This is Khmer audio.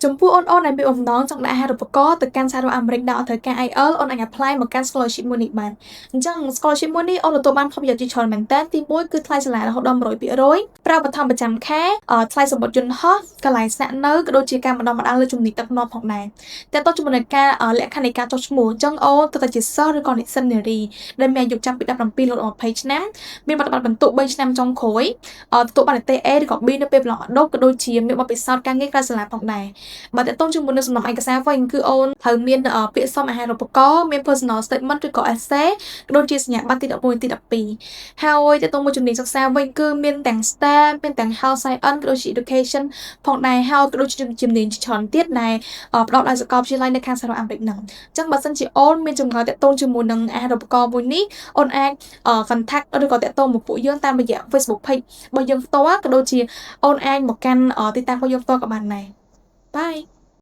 ចំពោះអូនៗដែលមានបំណងចង់ដាក់អាហារូបករណ៍ទៅកាន់សហរដ្ឋអាមេរិកដែលអត់ត្រូវការ IELTS អូនអាច apply មកកាន់ scholarship មួយនេះបានអញ្ចឹង scholarship មួយនេះអូនទទួលបានផលប្រយោជន៍ជាច្រើនមែនទែនទី1គឺថ្លៃសាលារហូតដល់100%ប្រាក់ឧបត្ថម្ភប្រចាំខែថ្លៃសំបុត្រយន្តហោះកន្លែងស្នាក់នៅក៏ដូចជាការបណ្ដុះបណ្ដាលលើជំនាញដឹកនាំផងដែរតើតើជាមួយនឹងការលក្ខខណ្ឌនៃការចុះឈ្មោះអញ្ចឹងអូនត្រូវតែជាសិស្សឬក៏និស្សិតនារីដែលមានអាយុចាប់ពី17រហូតដល់20ឆ្នាំមានបទបត្តិបន្ទុក3ឆ្នាំចុងក្រោយទទួលបាននិទ្ទេស A ឬក៏ B នៅពេលប្រឡងបាក់ឌុបក៏ដូចជាមានបទពិសោធន៍ការងារក្រៅសាលាផងដែរបើតើតើជាមួយនឹងសំណុំឯកសារវិញគឺអូនត្រូវមានពាក្យសុំអាហារូបករណ៍មាន personal statement ឬក៏ essay ក៏ដូចជាសញ្ញាបត្រទី11ទី12ហើយតើតើមួយជំនាញសិក្សាវិញគឺមានទាំង STEM មានទាំង Health Science ក៏ដូចជា Education ផងដែរហើយក៏ដូចជាជំនាញជាច្រើនទៀតដែលផ្ដល់ដោយសាកលវិទ្យាល័យនៅខាងសហរដ្ឋអាមេរិកហ្នឹងអញ្ចឹងបើសិនជាអូនមានចម្ងល់ទាក់ទងជាមួយនឹងអាហារូបករណ៍មួយនេះអូនអាច contact ឬក៏ទាក់ទងមកពួកយើងតាមរយៈ Facebook page របស់យើងផ្ទាល់ក៏ដូចជាអូនអាចមកកាន់ទីតាំងរបស់យើងផ្ទាល់ក៏បានដែរ។ Bye.